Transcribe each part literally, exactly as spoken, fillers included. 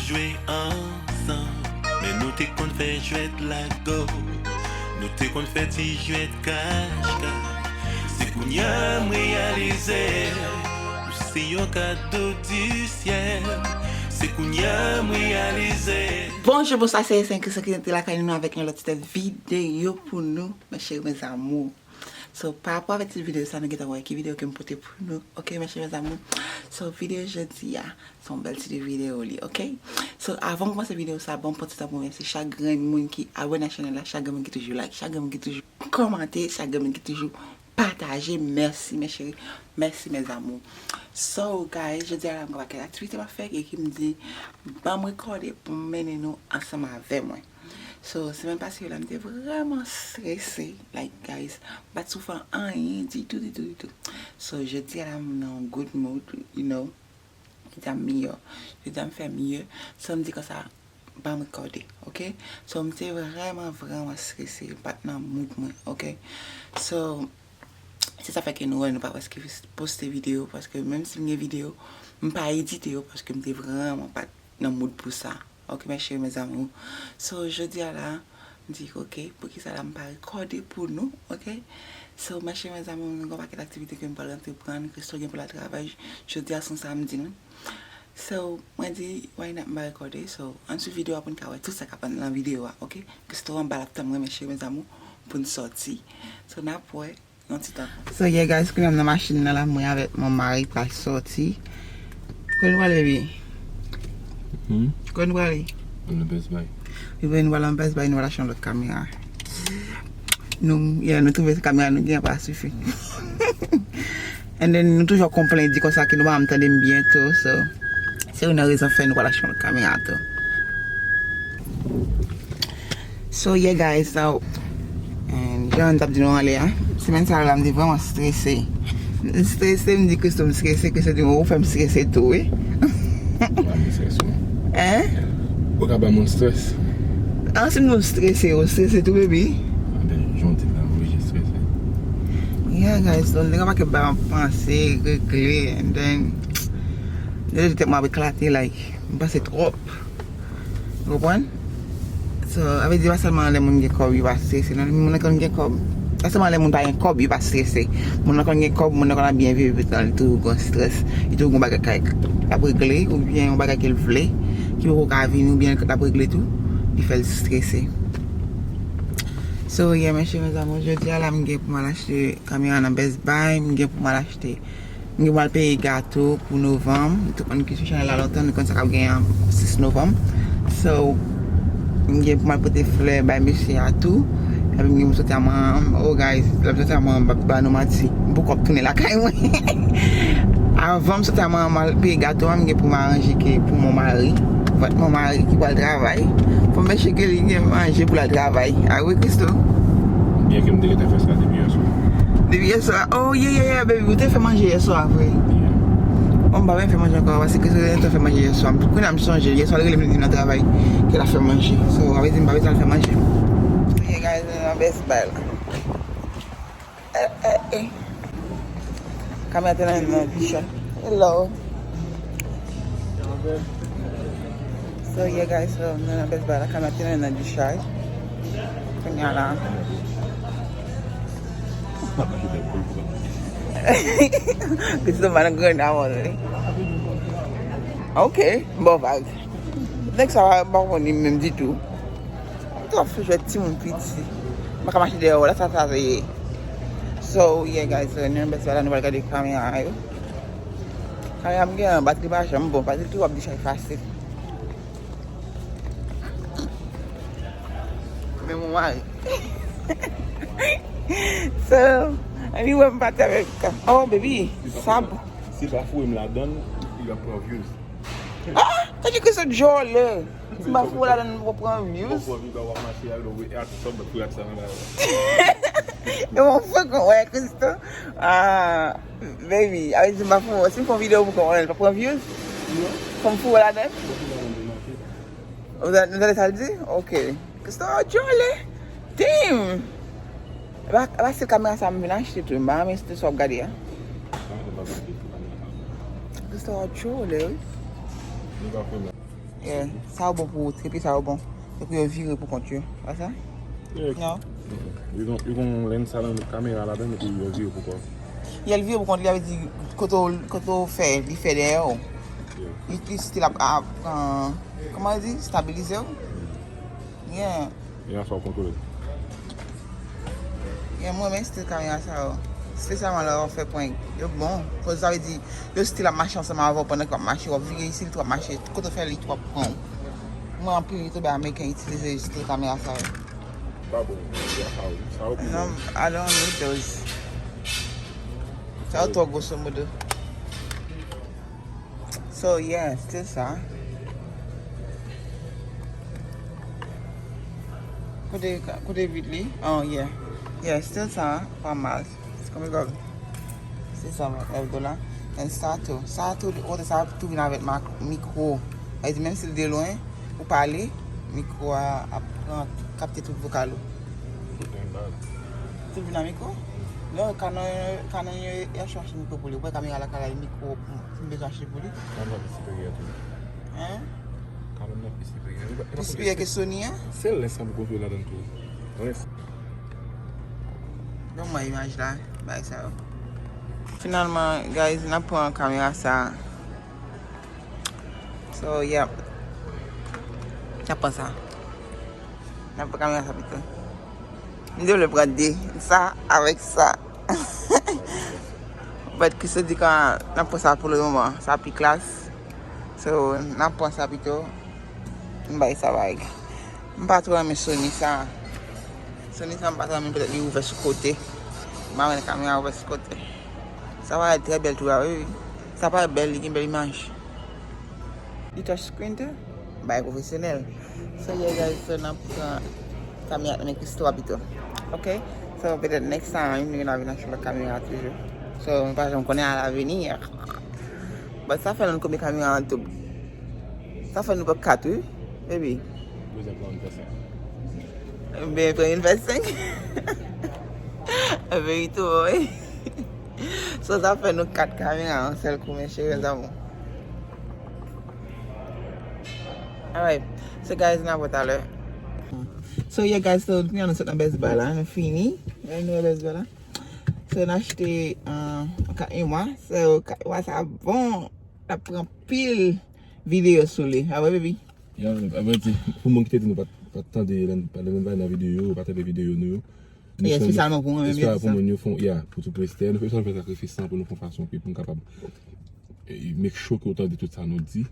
Jwe ansanm, men nou te konn fè jwèt lago. Nou te konn fè ti jwèt kach kach. Se kounye a m reyalize, ou se yon kado di syèl. Se kounye a m reyalize. Bonjou, bonswa, se Esen Kristan ki rete lakay nou, nou avèk yon lòt ti tèt videyo pou nou, mes chéris, mes amours. So, pa rapò avèk ti videyo sa, nou gentan wè ki videyo ke m pote pou nou. Ok, mes chéris, mes amours. So, videyo jodi a, se yon bèl ti videyo li, ok? So, avan m kòmanse videyo sa, ban m pran ti tan pou m remèsye chak grenn moun ki abòne a chanèl la, chak grenn moun ki toujou like, chak grenn moun ki toujou kòmante, chak grenn moun ki toujou pataje. Mèsi, mes chéris. Mèsi, mes amours. So, guys, jodi a la, m gen yon pakèt aktivite m ap fè e ki m di, ban m rekòde pou m mennen nou ansanm avè mwen. So, semèn pase yo la, m te vrèman strese. Like, guys, m pa t sou fè anyen ditou, ditou, ditou. So, jodi a la, m nan yon good mood, you know. Jodi a m miyò. Jodi a m fè mye. So, m di konsa, ban m rekòde, ok? So, m te vrèman, vrèman strese. M pa t nan mood mwen, ok? So, se sa fè ke nou wè nou pa prèske poste videyo, paske menm si m gen videyo, m pa edite yo, paske m te vrèman pa t nan mood pou sa. Ok, mes chéris, mes amours. So, jodi a la, m di, ok, poukisa la m pa rekòde pou nou, ok? So, mes chéris, mes amours, m gen yon pakèt aktivite ke m pral antreprann, Christo gen pou l al travay, jodi a se yon samdi, non? So, mwen di, why not m pa rekòde? So, ann swiv videyo a pou n ka wè tout sa k ap nan videyo a, ok? Christo anba l ap tann mwen, mes chéris, mes amours, pou n sòti. So, n ap wè. Yon ti tan. So, yeah, guys, kounye a m nan machin nan la, mwen avèk mon mari pral sòti. Kote nou prale, baby? Hmm? Kote nou prale? Ann nan Best Buy. Wi, nou prale nan Best Buy, nou prale achte yon lòt kamera. Nou, yeah, nou twouve kamera nou gen an pa sifi. And then, nou toujou ap konplenn, di konsa ke nou pa janm tande m byen tou, so, se youn nan rezon fè nou prale achte yon lòt kamera tou. So, yeah, guys, so, and jan m t ap di nou anlè a, semèn sa yo la, m te vrèman strese. M strese, m di Christo m strese, Christo di, "Ou fè m strese tou, wi." Ba m strès, wi. Hein? Ou ka ba moun strès. Ah, si m di w strese, ou strese tou, baby? Ah, ben, jan w di la, m oblije strese. Yeah, guys, so, nèg la pa ke ba m panse, regle, and then, deja tèt mwen ap eklate, like, m panse twòp. Ou konprann? So, sa vle di, pa sèlman lè moun gen kòb, yo pa strese. Non, moun nan konn gen kòb. Pa sèlman lè moun pa gen kòb, yo pa strese. Moun nan konn gen kòb, moun nan konn ap byen viv, epi tan li toujou gen strès. Li toujou gen bagay k ap regle, oubyen yon bagay ke l vle, ki poko ka vini, oubyen l ap regle tou, li fè l strese. So, yeah, mes chéris, mes amours, jodi a la, m gen pou m al achte kamera nan Best Buy, m gen pou m al achte M gen pou m al peye gato pou novanm. Tout moun ki sou chanèl la lontan, nou konn sa k ap genyen sis novanm. So, m gen pou m al pote flè bay mesye a tou. Epi m gen pou m soti a manman m. Oh, guys, lè m soti a manman m, m p ap ba nou manti. M poko ap tounen lakay mwen. Avan m soti a manman m al peye gato a, m gen pou m aranje ke pou mon mari. Vant mon mari ki pral travay. Fò m make sure ke li gen manje pou l al travay. A wi, Christo? Byen ke m te gentan fè sa depi yè swa. Depi yè swa? Oh, yeah, yeah, yeah, baby, ou te fè manje yè swa, vre? Yeah. Oh, m pa menm fè manje ankò, paske Christo te gentan fè manje yè swa. Kounye a m sonje, yè swa l rele m, li di l nan travay, ke l ap fè manje. So, sa vle di m pa bezwen al fè manje. So, yeah, guys, nou nan Best Buy la. Eh, eh, eh. Kamera te nan, nan dichaj. Hello. So, yeah, guys, so, nou nan Best Buy la, kamera te nan, nan dichaj. Kounye a la. Christo pa nan grenn avè w, wi. Ok, bon vag. Nèg sa pa, pa konn li menm ditou. Ou t ap fè jwèt timoun piti. M pa ka mache dèyè w la, sa, sa, sa ye. So, yeah, guys, so, nou nan Best Buy la, nou pral gade kamera yo. Kamera m gen an, batri pa janm bon, batri tou ap dichaj fasil. Men mon mari. So, anyway, m pati avèk, oh, baby, sa bon. Si pa foure m ladan l, li ap pran views. Ah, sa di ke se djòlè. Si m pa foure w ladan l, m poko pran views. Bon, bon, li ba w ap mache a, lè w wè ak sa, bat pou ak sa nan bagay la. E mwen fè kon wè Christo. Ah, baby, a vle di m pa foure, si m fè yon videyo pou kòman l pa pran views? Non. Fò m foure w ladan l? Ou ta-, nou tande sa l di? Ok. Christo djòlè. Damn! E pa, e pa se kamera sa m vin achte tou, m pa renmen se sa w ap gade a. Christo djòlè, wi. Li pa fè mal. Yeah, sa yo bon pou trip, sa yo bon. Se pou yo vire pou kont yo. Pa sa? Yeah. Non? Yo gon, yo gon lens sa nan kamera ladan epi yo vire pou kò. Yeah, l vire pou kont li, sa vle di kote w, kote w fè, li fè dèyè w. Yeah. Li, li still ap, ap, uh, kòman yo di? Stabilize w. Yeah. E afè w kontwole. Yeah, mwen renmen still kamera sa yo. Espesyalman lè w ap fè prank. Yo bon. Koz sa vle di, yo still ap mache ansanm avè w pandan ke w ap mache, w ap vire isi, li tou ap mache. Kote w fè li tou ap pran w. Mwen anpil youtubè ameriken itilize still kamera sa yo. Pa bon, sa yo, sa yo pi Non, bon. I don't need those. Sa yo twò gwoso modo. So yeah, still sa. Kote, kote vit li? Oh yeah. Yeah, still sa, pa mal. Se kòm gòl. Se sa, mwen, lèv do la. And sa tou. Sa tou, kote sa tou vin avèk ma, mikwo. Sa vle di, menm si l de lwen, ou pale, mikwo a ap pran, kapte tout vokal ou. Tout vin nan mikwo? Non, Canon, Canon yo, yo chache mikwo pou li. Ou wè kamera la ka lage mikwo pou, si m bezwen achte pou li. Canon nan pi siperyè tou. Hein? Canon nan pi siperyè. Pi siperyè ke Sony an? Se lens lan pou kontwole ladan tou. Lens. Ban mwen imaj la, bay sa yo. Finalman, guys, n ap pran kamera sa. So, yep. N ap pran sa. N ap pran kamera sa pito. M te vle pran de. Sa avèk sa. But Christo di ke n ap pran sa pou le moman. Sa pi klas. So, n ap pran sa pito. M bay sa bay. M pa twò renmen Sony sa. Sony sa m pa twò renmen, petèt li ouvè sou kote. M pa renmen kamera ouvè sou kote. Sa parèt trè bèl tou la, wi, wi. Sa parèt bèl, li gen bèl imaj. Li touch screen tou? Bay pwofesyonèl. So yeah guys, so n ap pran kamera nan men Christo pito. Ok? So petèt next time, nou gen vin achte lòt kamera toujou. So, m pa janm konnen à l'avenir. But sa fè nou konbyen kamera an tou? Sa fè nou pran kat, wi, baby. Bezwen pran yon fè senk. Ebyen, pran yon fè senk. Ebyen, wi, tou, wi. So, sa fè nou kat kamera yon sèl kou, men cheri, zanmi. Alright. So, guys, n a wè talè. So, yeah, guys, so, kounye a nou sot nan Best Buy la. Nou fini. Nou wè Best Buy la. So, n achte, uh, kat memwa. So, kat memwa sa bon. L ap pran pil videyo sou li. A vre, baby? Ya, a vre di, pou moun ki te di nou pa t, pa t tande lè n, lè n bay nan videyo yo, pa tande videyo nou yo. Yeah, espesyalman pou mwen menm, yo di espesyalman pou sa. Moun yo fè, ya, pou tou prestè. Nou fè sa, fè sakrifis lan pou nou fè yon fason ke pou n kapab eh, make sure ke w tande tout sa nou di.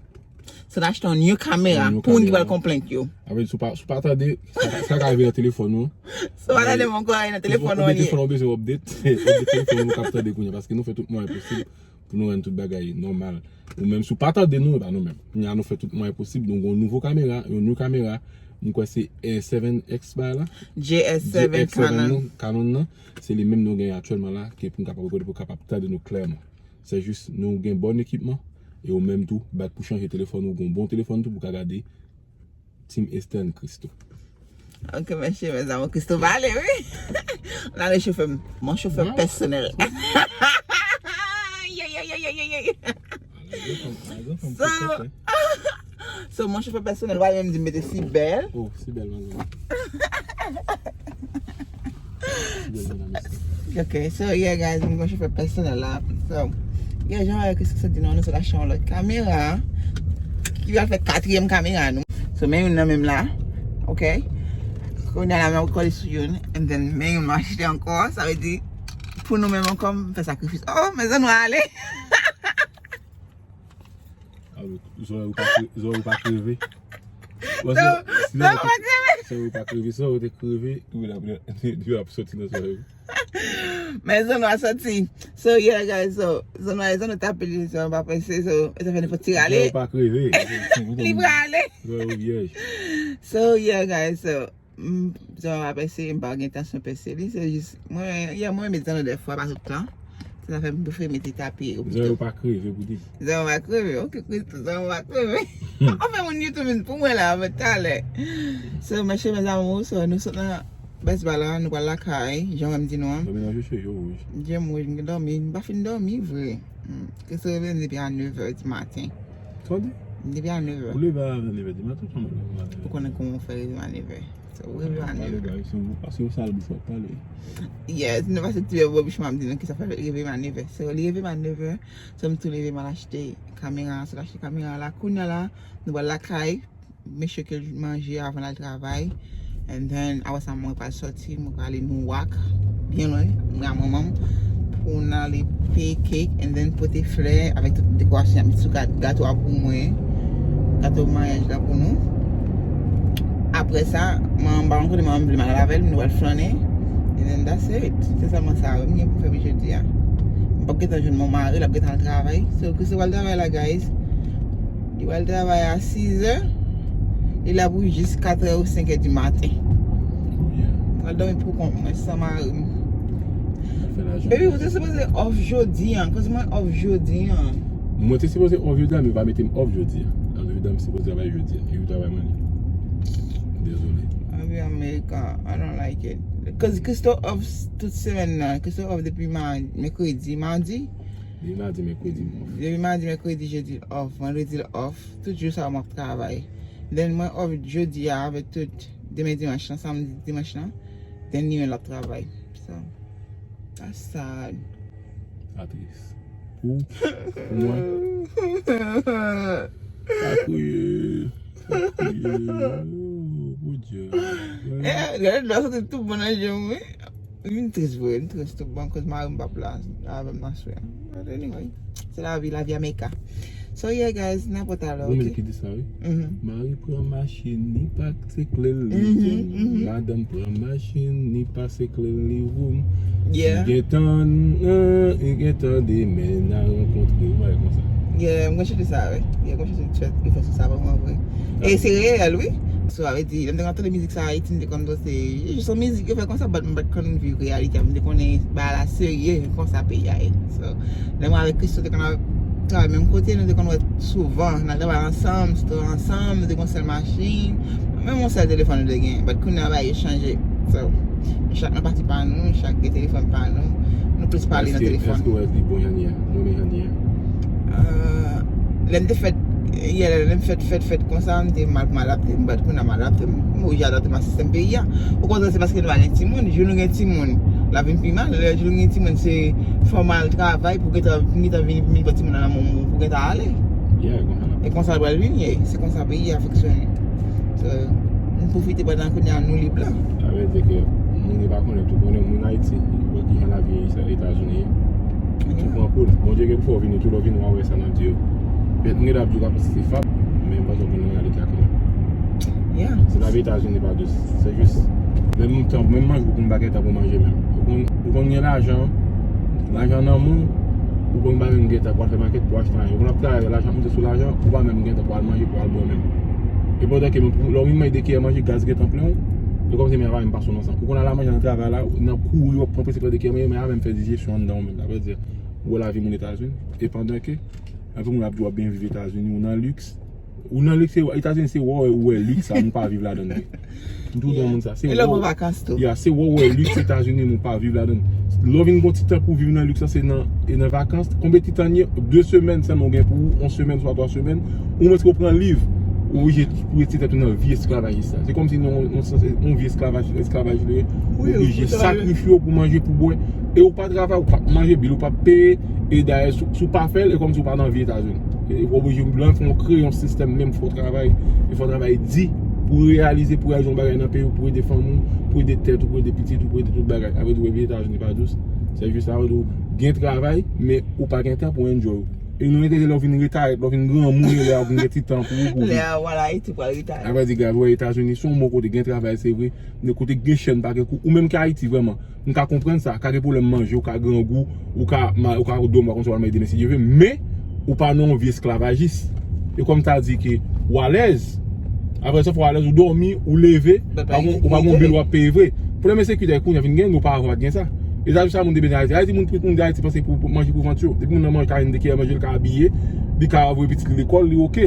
So, n achte yon new kamera Yon new pou moun ki kamera. Pral konplent yo. Apre, si w pa, si w pa tande, sa, sa ka rive nan telefòn ou. So, pa tande mwen ankò nan telefòn ou Ou gen li. Telefòn ou bezwen update, update telefòn ou, nou kap tande kounye a, paske nou fè tout mwayen posib pou nou rann tout bagay nòmal. Ou menm, si w pa tande nou, e pa nou menm. Kounye a, nou fè tout mwayen posib, nou gen yon nouvo kamera, yon new kamera, mwen kwè se eh, seven X ba la. J S seven J S seven Canon. Nan, Canon nan, se li menm nou gen aktyèlman la, ke pou n kapab rekòde, pou w kapab tande nou klèman. Se jis nou gen bon ekipman, e ou menm tou, bat pou chanje telefòn ou, gen yon bon telefòn tou, pou w ka gade Team Esther and Christo. Ok, mesye, mezanmi, Christo pale, wi. N ale chofè m. Mon chofè Wow. Pèsonèl. Yo, yo, yo, yo, yo, yo. So, so, mon chofè pèsonèl, w a menm di m mete si bèl. Oh, si bèl, man. Si bèl, man. Ok, so, yeah, guys, mwen chofè pèsonèl la. So, yeah, jan wè Christo di nou, nou sot achte yon lòt kamera. Ki va fè katriyèm kamera nou. So, men youn nan menm la. Ok. Kounye a la, mwen kòle sou youn. And then, men youn mwen achte ankò. Sa vle di, pou nou menm ankò, m fè sakrifis. Oh, men zòn nou ale. Zòrèy ou pa kre-, zòrèy ou pa kreve. Bon, Zòrèy si zòrèy ou pa kreve. Zòrèy ou pa kreve, zòrèy ou te kreve, ou la, ou la, ou la soti nan zòrèy ou. Men zòn nou a soti. So, yeah, guys, so, zòn nou, zòn nou tape li, zòn nou pa prese, so, e ta fè nenpòt ti rale. Zòrèy ou pa kreve. Li prale. Zòrèy ou vyèj. So, yeah, guys, so, m, zòn nou pa prese, m pa gen entansyon prese li, se jis, mwen, yeah, mwen met zòn nou dèfwa, pa tout tan. Se sa fè m prefere mete tapi ou Zòrèy ou pa kreve pou di. Zòn nou pa kreve, ok, Christo, zòn nou pa kreve. Anfen, moun YouTube vin pou mwen la, mwen talè. So, mesye, mes amours, so, nou sot nan Best Buy la, nou pral lakay, jan mwen di nou an. Dòmi nan je cheve wouj. Je m wouj, m gen dòmi, m pa fin dòmi vre. Hmm. Christo revini depi a nèv è di maten. Tande? M leve a nèv è. Ou leve a nèv è di maten, ou pa leve a nèv è. Ou konnen kòman w fè reve m a nèv è. So, ou reve a nèv è. Pale, guys, se yon, se yon sal bouch w ap pale. Yes, nou pase ti bò bouch mwen, m ap di nou kisa fè reve m a nèv è. So, li reve m a nèv è. So, m tou leve m al achte kamera, so, achte kamera la. Kounye a la, nou pral lakay. Make sure ke l manje avan l al travay. And then, apre sa, mwen pral sòti, mwen pral ale nan wak, byen lwen, mwen a manman m, pou n ale peye cake, and then pote flè avèk tout dekorasyon, y ap met sou ga-, gato a pou mwen, gato maryaj la pou nou. Apre sa, mwen, m pa konn kote manman m vle m al avè l, nou pral flannen. And then that's it. Se sèlman sa, wi, m gen pou m fè pou jodi a. M p ap gentan jwenn mon mari, l ap gentan al travay. So, Christo pral travay la, guys. Li pral travay a sis è. Li la pou jis kat è ou senk è di maten. Mwen pral dòmi pou kont mwen, san mari m. Baby, ou te sipoze off jodi a. Koz mwen off jodi a. Mwen te sipoze off jodi a, men yo pa mete m off jodi a. Alò, jodi a, m sipoze travay jodi a. E yo travay mwen li. Dezole. Avi Amerika, I don't like it. Koz Christo off s-, tout semèn nan. Christo off depi ma-, mèkredi, madi. Depi madi, mèkredi, m off. Depi madi, mèkredi, jedi, l off. Vandredi, l off. Tout jou sa a, m ap travay. Then, mwen off jodi a avèk tout demen dimanch lan, samdi dimanch lan. Then, li menm l ap travay. So, that's sad. Sa tris. Pou, pou mwen. Sa kriye. Sa kriye. Oh, Bondye. Eh, gade dlo a soti tout bon nan je m, wi. M vin tris vre, m tris tout bon, koz mari m p ap la avè m nan swè a. But anyway, se lavi, lavi Amerika. So yeah, guys, n ap wè talè, ok? Gon mizik ki di sa, wi. Mhm. Mari pran machin, li pa se kle l li voum. Madanm pran machin, li pa se kle l li voum. Yeah. Si gen tan, eh, li gen tan demen, n a rankontre, yon bagay konsa. Yeah, m konn chante sa, wi. Yeah, m konn chante, li fè sou sa pou mwen, vre. E se reyèl, wi. So, sa vle di, lè m te konn tande mizik sa Ayiti, m te konn panse, e jis yon mizik yo fè konsa, but m pa t konn viv reyalite a. M te konnen bagay la serye, konsa peyi a ye. So, lè mwen avèk Christo te konn ap travay menm kote, nou te konn wè souvan, n al travay ansanm, sou teren ansanm, nou te gen yon sèl machin, menm yon sèl telefòn nou te gen. But kounye a bagay yo chanje. So, chak nan pati pa nou, chak gen telefòn pa nou, nou plis pale nan telefòn. Èske, èske w wè li bon jan li ye? Mwen renmen jan li ye. Ah, lè m te fèt, yè, lè m fèt, fèt, fèt konsa, m te mal pou m adapte m, but kounye a m adapte m, m oblije adapte m a sistèm peyi a. Okontrè, se paske nou pa gen timoun, jou nou gen timoun, l ap vin pi mal. Lè jou nou gen timoun, se fò w al travay pou gentan, pou gentan vini, vini pran timoun nan men w, pou gentan ale. Yeah, konsa. E konsa l pral vini, ye. Se konsa peyi a fonksyone. So, nou pwofite pandan kounye a nou lib la. Sa vle di ke moun yo pa konnen, tou konnen moun Ayiti, yo wè kijan lavi Etazini ye. Tou pran kou l. Bondye gen pou fè w vini, tou lè w vini, w a wè sa n ap di yo. Pèt, m gen dwa ap di w ka panse se fab, men m panse w konn reyalite a kanmenm. Yeah. Se lavi Etazini pa dous. Se jis, menm tan, menm manje, ou konn pa gen tan pou manje menm. Ou konn, ou konn gen lajan, lajan nan men w, ou konn pa menm gen tan pou al fè makèt, pou achte anyen. Ou konn ap travay, lajan ap monte sou lajan, ou pa menm gen tan pou al manje, pou al bwè menm. E pandan ke menm, lè w vin manje, dekiyè manje, gaz gentan plen w, e kòmsi men a pa menm pase w nan san. Ou konn al manje nan travay la, nan kouri, w ap pran prese pran dekiyè manje, men a menm fè dijesyon anndan w menm. Sa vle di, ou wè lavi moun Etazini. E pandan ke, anpil moun ap di w ap byen viv Etazini, ou nan liks, ou nan liks, se, Etazini se wè w wè liks sa, nou pa viv ladan l vre. M tou di yon moun sa, se wè w, ya, se wè w wè liks Etazini, nou pa viv ladan l. Lè w vin gon ti tan pou viv nan liks la, se nan, e nan vakans. Konbyen ti tan l ye? De semèn sèlman ou gen pou ou, yon semèn, swa twa semèn. Ou mwen si w pran liv, ou oblije pou retire tèt ou nan vi esklavajis la. Se kòmsi nou, nou sanse, yon vi esklavaj, esklavaj li ye. Ou oblije sakrifye w pou manje, pou bwè. E ou pa travay, ou pa manje, bil ou pa peye. E dayè, si, si w pa fè l, e kòmsi w pa nan vi Etazini. E w oblije, lè w fè yon kreye yon sistèm menm, fò w travay, e fò w travay di pou reyalize, pou reyalize yon bagay nan peyi w, pou ede fanmi w, pou ede tèt ou, pou ede pitit ou, pou ede tout bagay. Apre tou, vi Etazini pa dous. Se jis sa, ou gen travay, men ou pa gen tan pou enjoy. E nou enterese lè w vin retayèt, lè w vin granmoun, e lè w vin gen ti tan pou ou, pou ou. Lè w al Ayiti pou al retayèt. Apre di, gade, w wè Etazini, se yon bon kote, gen travay, se vre, men kote gen chèn, pa gen kou. Ou menm ki Ayiti, vrèman, m ka konprann sa, ka gen pwoblèm manje, ou ka grangou, ou ka ma-, ou ka dòmi, ou pa konn sa w al manje demen, si Dye vle, men ou pa nan yon vi esklavajis. E kòm ta di ke ou alèz, apre sa, fò w alèz, ou dòmi, ou leve, ou pa gon, ou pa gon bil w ap peye vre. Pwoblèm ensekirite a kounye a vin gen, nou pa, pa t gen sa. E sa, sa moun te bezwen Ayiti. Ayiti, moun, moun de Ayiti panse pou, pou manje pou vant yo. Depi moun nan manje, ka vin dekiyè manje, li ka abiye, li ka voye pitit li lekòl, li oke.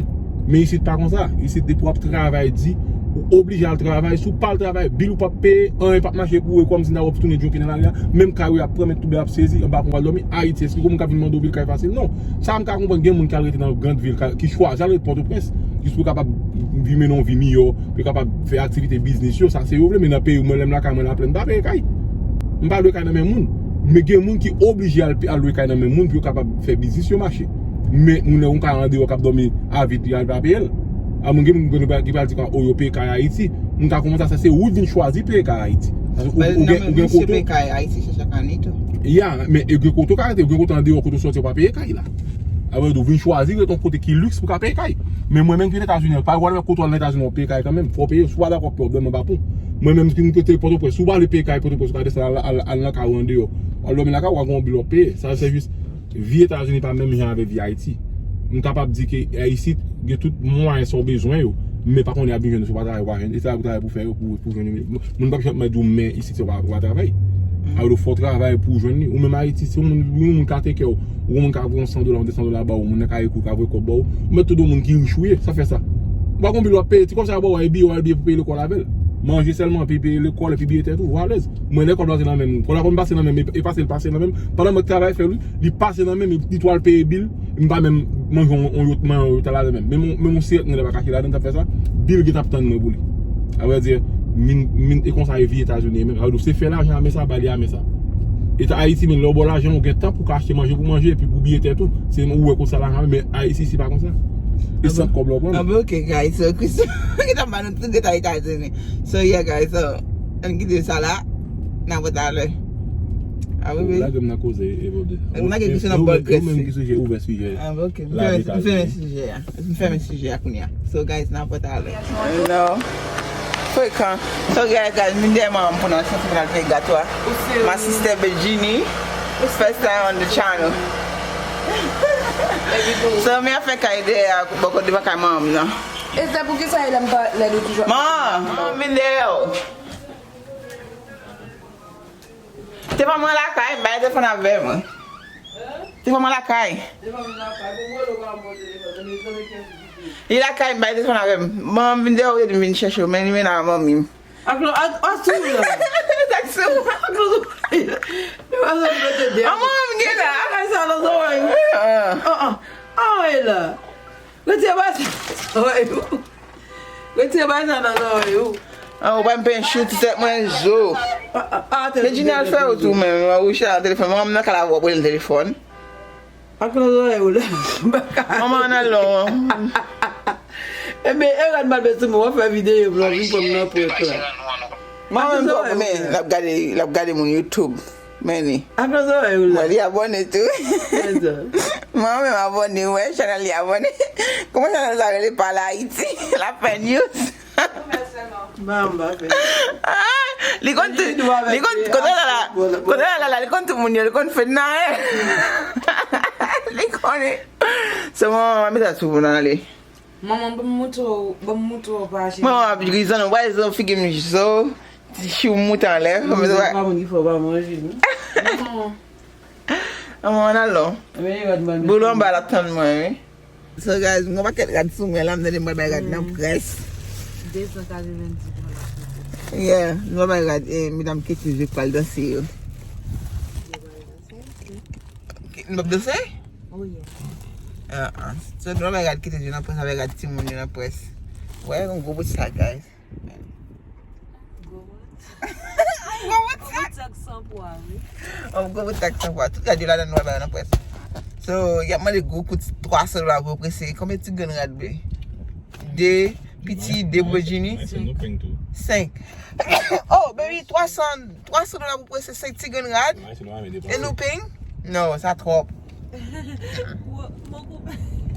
Men isit pa konsa. Isit depi w ap travay di, ou oblije al travay. Si w pa al travay, bil ou p ap peye, anyen p ap mache pou ou, e kòmsi nan w ap tounen djoke nan lari a. Menm kay ou y ap pran, men toubè ap sezi, anba pon w al dòmi. Ayiti, èske gen moun k ap vin mande w bil kay fasil? Non. Sa m ka konprann, gen moun k al rete nan gran vil, ka- ki chwazi al rete Pòtoprens, jis pou kapab vi mennen yon vi miyò, pou yo kapab fè aktivite biznis yo, sa se yo vle, men nan peyi mwen, lè m lakay mwen Laplèn, m pa peye kay. M pa lwe kay nan men moun. Men gen moun ki oblije al, al lwe kay nan men moun pou yo kapab fè biznis yo mache. Men moun nan yon kay andeyò k ap dòmi a vit, li al pa peye l. A moun gen moun ki pral di kwa, o, yo peye kay Ayiti. M ka konprann sa, sa se ou vin chwazi peye kay Ayiti. Sa se ou, ou gen, ou gen kote. Peye kay Ayiti, se chak ane tou. Ya, men e gen kote ou ka rete, gen kote andeyò kote ou sòti, ou pa peye kay la. Sa vle di ou vin chwazi rete yon kote ki liks pou ka peye kay. Men mwen menm ki Etazini, pa wè kote w al nan Etazini, w peye kay kanmenm. Fò w peye, si w pa dakò, pwoblèm nan pa pou ou. Mwen menm ki m rete Pòtoprens, si w pa vle peye kay Pòtoprens, ou ka desann al, al, al nan kay ou andeyò. W al dòmi lakay ou, w a gen yon bil w ap peye. Sa se jis vi Etazini pa menm jan avèk vi Ayiti. M kapab di ke, eh, isit, gen tout mwayen sa w bezwen yo. Men pa konnen y ap vin jwenn ou, si w pa travay, w pa jwenn. E se la pou travay pou fè yo, pou, pou jwenn yo. Moun p ap janm di w men isit se w pa, w pa travay. Alò, fò w travay pou w jwenn li. Ou menm Ayiti, si yon moun, yon moun ka teke w, ou yon moun ka voye yon san dola, yon de san dola ba ou, moun nan ka ekri w, ka voye kòb ba ou, ou mèt tou di yon moun ki rich ou ye, sa fè sa. Ou pa gon bil w ap peye, ti kòb sa yo ba w a, e biye w al biye pou peye lekòl avè l. Manje sèlman, epi peye lekòl, epi biye tèt ou, ou alèz. Mwen, lè kòb la te nan men m, kòb la konn pase nan men m, e, e pase l pase nan men m, pandan mwen k travay fè l, wi, li pase nan men m, li tou al peye bil, m pa menm manje yon, yon yot, manje yon yot la menm. Men yon, men yon sirèt mwen lè pa kache ladan, t ap fè sa, bil gen t ap tann mwen pou li. A vrè di, min, min, e konsa e vi Etazini menm. A vrè di, se fè lajan a men sa, ba li a men sa. Eta Ayiti, men lè w ba w lajan, ou gen tan pou ka achte manje pou manje, epi pou biye tèt ou. Se ou wè konsa lajan, men Ayiti, se pa konsa. E sant kòb la w pran. Ah, bon, ok, guys. So, Christo, ki t ap ba nou tout detay Etazini. So, yeah, guys. So, ann kite sa la. N ap wè talè. Ah, wi, wi. Lage m nan koze, Evode. Lage Christo nan bòl grès. Ou menm ki sijè, ouvè sijè. Ah, ok. M fèmen sijè a. M fèmen sijè a kounye a. So, guys, n ap wè talè. No. Frekan. So, guys, guys, m vin dèyè manman m pou nan santi pou n al fè gato a. My sister Virginie. First time on the channel. So, mi ap fè kay dèyè a, bò kote devan kay manman m nan. E se pou ki sa e lè m pa, lè nou toujou. Manman, manman, vin dèyè w. Te pa mwen lakay, bay telefòn avè mwen. Te pa mwen lakay. Li lakay, bay telefòn avè m. Manman m vin dèyè w, li vin chèche w, men li mennen a manmi m. Ak lo, ak, ak sou la. Ak sou. Ak lo, li pa sa mete dèyè. A manman m gen la. Ak sa nan zòrèy ou. Ah, ah. Ah, e la. Retire bagay sa nan zòrèy ou. Retire bagay sa nan zòrèy ou. Ah, ou pa m penyen chou ti tèt mwen zo. Ah, ah, ah, te Virginie al fè ou tou menm, ou chita nan telefòn. Manman m nan kay la, w ap rele l telefòn. Ak nan zòrèy ou la. Manman nan lon. Ebyen, e rad mal bèt sou mwen, w ap fè videyo, w ap vin pran m nan prank la. Manman m twò goumen, l ap gade, l ap gade moun YouTube. Men li. Ak nan zòrèy ou la. Mwen li abòne tou. Mwen menm abòne, wè, chanèl li abòne. Kòman chanèl sa rele Pale Ayiti? L ap fè news. Mamba fè. Ah, li konn tou, li konn, kote la la, kote la la, li konn tout moun yo, li konn fè nan. Li konnen. Se manman, mwen met sa sou pou n ale. Manman, ban m moutre w, ban m moutre w pa achte. Manman ap ri, zanmi, w pa wè figi m zo, ti chou moute anlè. Manman, pa moun ki fè w pa manje, non. Manman, nan lon. Boulon anba l ap tann mwen, wi. So, guys, m gon pakèt rad sou mwen la, m tande m pral bay rad nan près. De san katrevenndis dola. Yeah, m pral bay rad, eh, medam Ketty, je pral danse yo. Nou p ap danse? Oh, yeah. Ah, ah. So, nou bay rad Ketty nan près, avèk rad timoun yo nan près. Wè, yon gwo bout sa, guys. Gwo bout. Gwo bout sa. Gwo bout sa k san pwa, wi. Yon gwo bout sa k san pwa. Tout rad yo ladan nou bay nan près. So, y ap mande gwo kout twa san dola pou yo prese. Konbyen ti grenn rad, bebe? De piti, de Virginie. Senk. Oh, baby, twa san, twa san dola pou prese senk ti grenn rad. E nou peng? Non, sa twòp.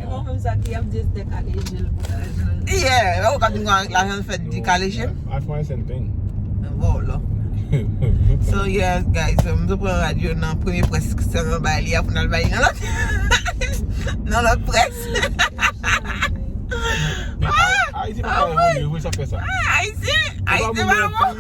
Mwen menm sa ki ap di Esther kale je l pou lajan. Yeah, ou ka vin avèk lajan fèt di kale je m. Bon, lò. So, yeah, guys, so, m te pran rad yo nan premye près sa nan bay li a pou n al bay li nan lòt. Nan lòt près. Men Ay-, Ayiti pa ka evolye vre, sa fè sa. Ah, Ayiti! Ayisyen pa bon.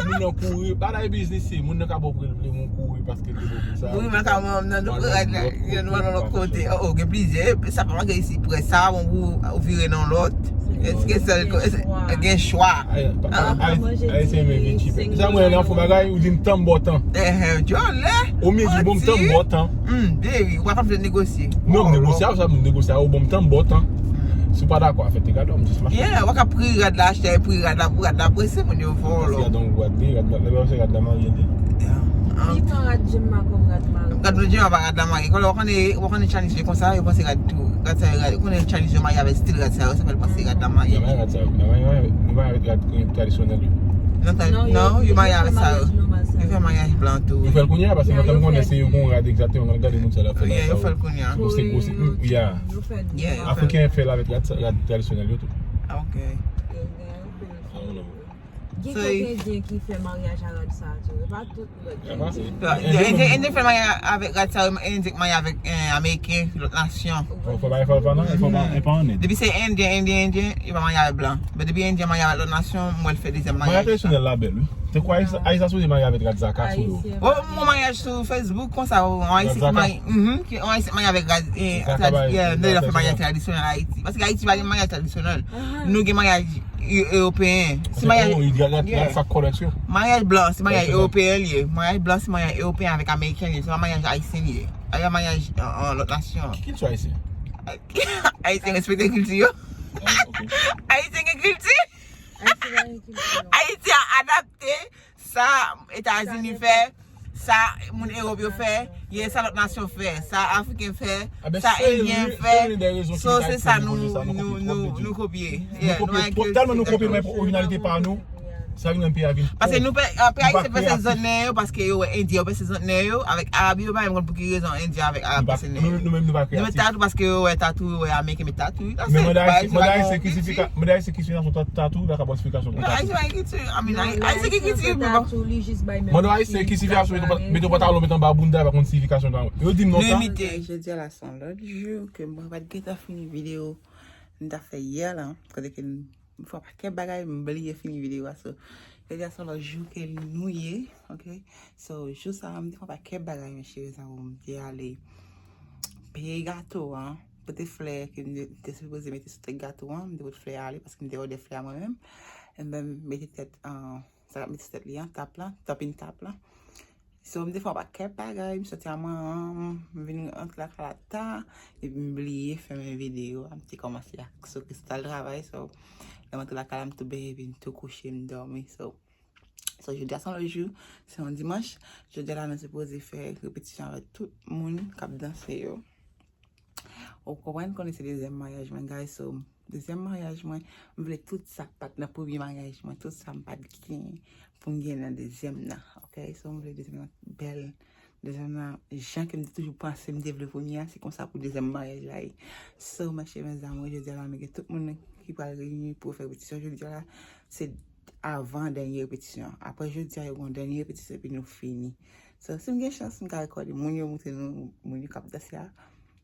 Moun nan kouri, pa nan biznis si, moun nan ka bon pou l vle moun kouri paske l te bon pou sa. Wi, men ka mwen nan nou rad la, nou nan lòt kote. Oh, gen plizyè, sa pa manke isi prè, sa bon pou ou vire nan lòt. Èske sèl gen chwa? Ayisyen men vin chipe. Sa mwen nan fò bagay, ou di m tan m bò tan. Djòlè. Ou mi di bon m tan m bò tan. Hmm, baby, ou pa konn vle negosye. Non, m negosye avè sa, m negosye avè ou bon m tan m bò tan. Si w pa dakò a fè te gade, m jis mache. Yeah, w ka pri rad la, achte pri rad la, pou rad la prese, moun yo vòlò. Rad la, lè se rad la marye li. Li pran rad Jemma kòm rad marye. Rad nou Jemma pa rad la marye. Kòlè w konnen, w konnen Chinese yo konsa, yo panse rad tou, rad sa yo, rad, konnen Chinese yo marye avèk stil rad sa yo, sa fè l panse rad la marye. Yo marye rad sa yo, yo marye, yo marye avèk rad tradisyonèl yo. Non, yo marye avèk sa yo. Yo fè maryaj blan tou. Yo fè l kounye a, paske mwen tann konnen se yo gon rad egzakteman, mwen gade moun sa la fè bagay sa yo. Yo fè l kounye a. Yo fè l. Afriken fè l avèk rad, rad tradisyonèl yo tou. Ok. Gen kèk endyen ki fè maryaj a rad sa a tou. E pa tout rad. Endyen, endyen fè maryaj avèk rad sa yo, endyen k marye avèk ameriken, lòt nasyon. Fò bagay fò pa nan, e pa annet. Depi se endyen, endyen, endyen, yo pa marye avèk blan. Men depi endyen marye avèk lòt nasyon, m wè l fè dezyèm maryaj. Maryaj tradisyonèl la bèl wi. Te kwè Ayisyen ta sipoze marye avèk rad zaka sou yo. Mwen maryaj sou Facebook konsa, yon Ayisyen ki marye, mhm, ki yon Ayisyen marye avèk rad, eh, nèg la fè maryaj tradisyonèl Ayiti. Paske Ayiti pa gen maryaj tradisyonèl. Nou gen maryaj ewopeyen. Si maryaj, maryaj blan, se maryaj ewopeyen li ye. Maryaj blan, se maryaj ewopeyen avèk ameriken li ye. Se pa maryaj ayisyen li ye. Avèk maryaj an lòt nasyon. Kilti ayisyen? Ayisyen respekte kilti yo. Ayisyen gen kilti. Ayiti a adapte sa Etazini fè, sa moun Ewòp yo fè, ye sa lòt nasyon fè, sa Afriken fè, sa Endyen fè. So se sa nou, nou, nou, nou kopye. Nou kopye twòp, tèlman nou kopye men pou orijinalite pa nou. Sa vin rann peyi a vin pòv. Paske nou pè, pè Ayisyen pèse zòn nè yo, paske yo wè Endyen yo pèse zòn nè yo avèk Arab yo, pa menm konn pou ki rezon Endyen avèk Arab pèse nè yo. Nou menm nou pa kreyatif. Nou met tatou paske yo wè tatou, yo wè Ameriken met tatou. Men mande Ayisyen ki siyifikasyon tatou, la ka ba w eksplikasyon pou tatou. Ayisyen ki kilti, I mean, Ayisyen ki kilti. Mande Ayisyen ki siyifikasyon mete yon pantalon met anba bounda, pa konn siyifikasyon tatou. Yo di m non sa. Jodi a la se yon lòt jou ke mwen pa t gentan fini videyo m ta fè yè la, kote ke m fè yon pakèt bagay, m bliye fini videyo a. So, jodi a se yon lòt jou ke nou ye, ok? So, jou sa a, m te fè yon pakèt bagay, mesye, mezanmi, m te ale peye gato an, pote flè ke m te, te sipoze mete sou tèt gato an, m te pote flè a ale paske m te òdè flè a mwen menm. Enben, m mete tèt an, sa k ap mete sou tèt li an, tap lan, topping tap lan. So, m te fè yon pakèt bagay, m soti a manman, m vin rantre lakay la ta, epi m bliye fèmen videyo a, m te kòmanse ak so Kristal travay, so, lè m rantre lakay la, m tou benyen, epi m tou kouche, m dòmi, so, so, jodi a se yon lòt jou, se yon dimanch, jodi a la, nou sipoze fè repetisyon avèk tout moun k ap danse yo. Ou konprann, konnen se dezyèm maryaj mwen, guys, so, dezyèm maryaj mwen, m vle tout sa k pa t nan premye maryaj mwen, tout sa m pa t gen pou m gen nan dezyèm nan, ok? So, m vle dezyèm nan bèl, dezyèm nan jan ke m te toujou panse m te vle premye a, se konsa pou dezyèm maryaj la ye. So, mesye, mezanmi, jodi a la, nou gen tout moun ki pral reyini pou fè repetisyon. Jodi a la, se avan dènye repetisyon. Apre jodi a, yo gen yon dènye repetisyon, epi nou fini. So, si m gen chans, m ka rekòde moun yo, montre nou moun yo k ap danse a.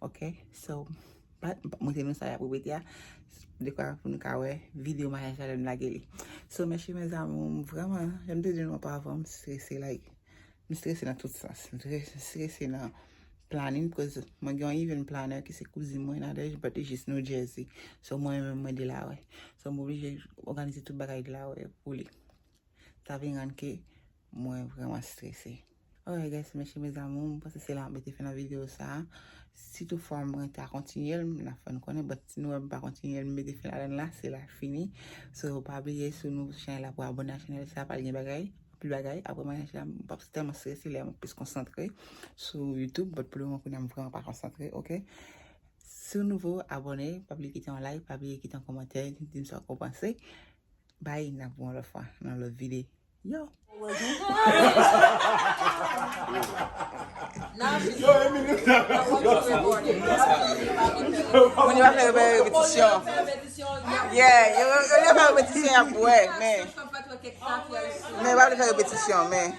Ok? So, pa, pa montre nou sa y ap repete a. Dekwa pou nou ka wè videyo maryaj la lè m lage li. So, mesye, mezanmi, m vrèman, jan m te di nou anpavan, m strese, like, m strese nan tout sans. M tre-, strese nan planning, cause mwen gen yon event planner ki se kouzin mwen, Nadège, but li jis New Jersey. So, mwen menm, mwen Delaware. So, m oblije òganize tout bagay Delaware pou li. Sa vin rann ke mwen vrèman strese. Alright guys, mesye, mezanmi, m panse se la m mete fen nan videyo sa a. Si toutfwa mwen ta kontinye l, m ap fè nou konnen, but si nou wè m pa kontinye l, m mete fen ladan l la, se la l fini. So, pa bliye, si w nouvo sou chanèl la, pou abòne a chanèl sa a, pral gen bagay, anpil bagay. Apre maryaj la, m p ap tèlman strese, lè m ap plis konsantre sou YouTube, but pou lemoman kounye a m vrèman pa konsantre, ok? Si w nouvo, abòne, pa bliye kite yon like, pa bliye kite yon kòmantè, di m sa w panse. Bye, n ap wè yon lòt fwa nan lòt videyo. Yo. Moun yo pa fè repetisyon. Yeah, yo, yo, yo fè repetisyon, y ap wè, men. Men pa vle fè repetisyon, men.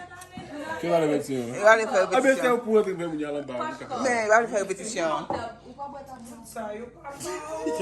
Ki pa repetisyon? Yo pa vle fè repetisyon. Men yo pa vle fè repetisyon.